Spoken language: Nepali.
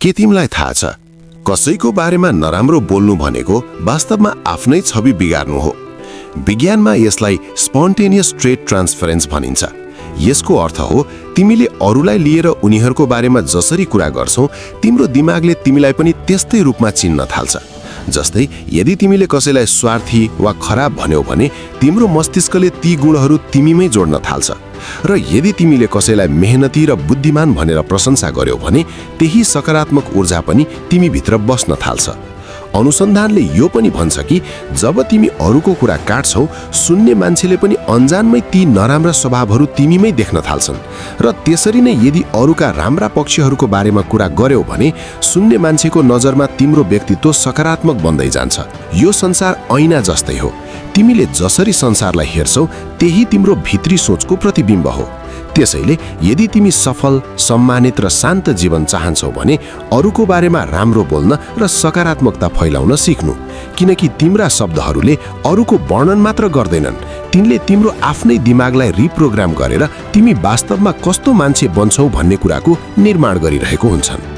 के तिमीलाई थाहा छ, कसैको बारेमा नराम्रो बोल्नु भनेको वास्तवमा आफ्नै छवि बिगार्नु हो। विज्ञानमा यसलाई स्पोन्टेनियस ट्रेट ट्रान्सफरेन्स भनिन्छ। यसको अर्थ हो तिमीले अरूलाई लिएर उनीहरूको बारेमा जसरी कुरा गर्छौ, तिम्रो दिमागले तिमीलाई पनि त्यस्तै रूपमा चिन्न थाल्छ। जस्तै यदि तिमीले कसैलाई स्वार्थी वा खराब भन्यौ भने तिम्रो मस्तिष्कले ती गुणहरू तिमीमै जोड्न थाल्छ, र यदि तिमीले कसैलाई मेहनती र बुद्धिमान भनेर प्रशंसा गर्यौ भने त्यही सकारात्मक ऊर्जा पनि तिमीभित्र बस्न थाल्छ। अनुसन्धानले यो पनि भन्छ कि जब तिमी अरूको कुरा काट्छौ, सुन्ने मान्छेले पनि अन्जानमै ती नराम्रा स्वभावहरू तिमीमै देख्न थाल्छन्, र त्यसरी नै यदि अरूका राम्रा पक्षहरूको बारेमा कुरा गर्यौ भने सुन्ने मान्छेको नजरमा तिम्रो व्यक्तित्व सकारात्मक बन्दै जान्छ। यो संसार ऐना जस्तै हो, तिमीले जसरी संसारलाई हेर्छौ त्यही तिम्रो भित्री सोचको प्रतिबिम्ब हो। त्यसैले यदि तिमी सफल, सम्मानित र शान्त जीवन चाहन्छौ भने अरूको बारेमा राम्रो बोल्न र सकारात्मकता फैलाउन सिक्नु, किनकि तिम्रा शब्दहरूले अरूको वर्णन मात्र गर्दैनन्, तिनले तिम्रो आफ्नै दिमागलाई रिप्रोग्राम गरेर तिमी वास्तवमा कस्तो मान्छे बन्छौ भन्ने कुराको निर्माण गरिरहेको हुन्छन्।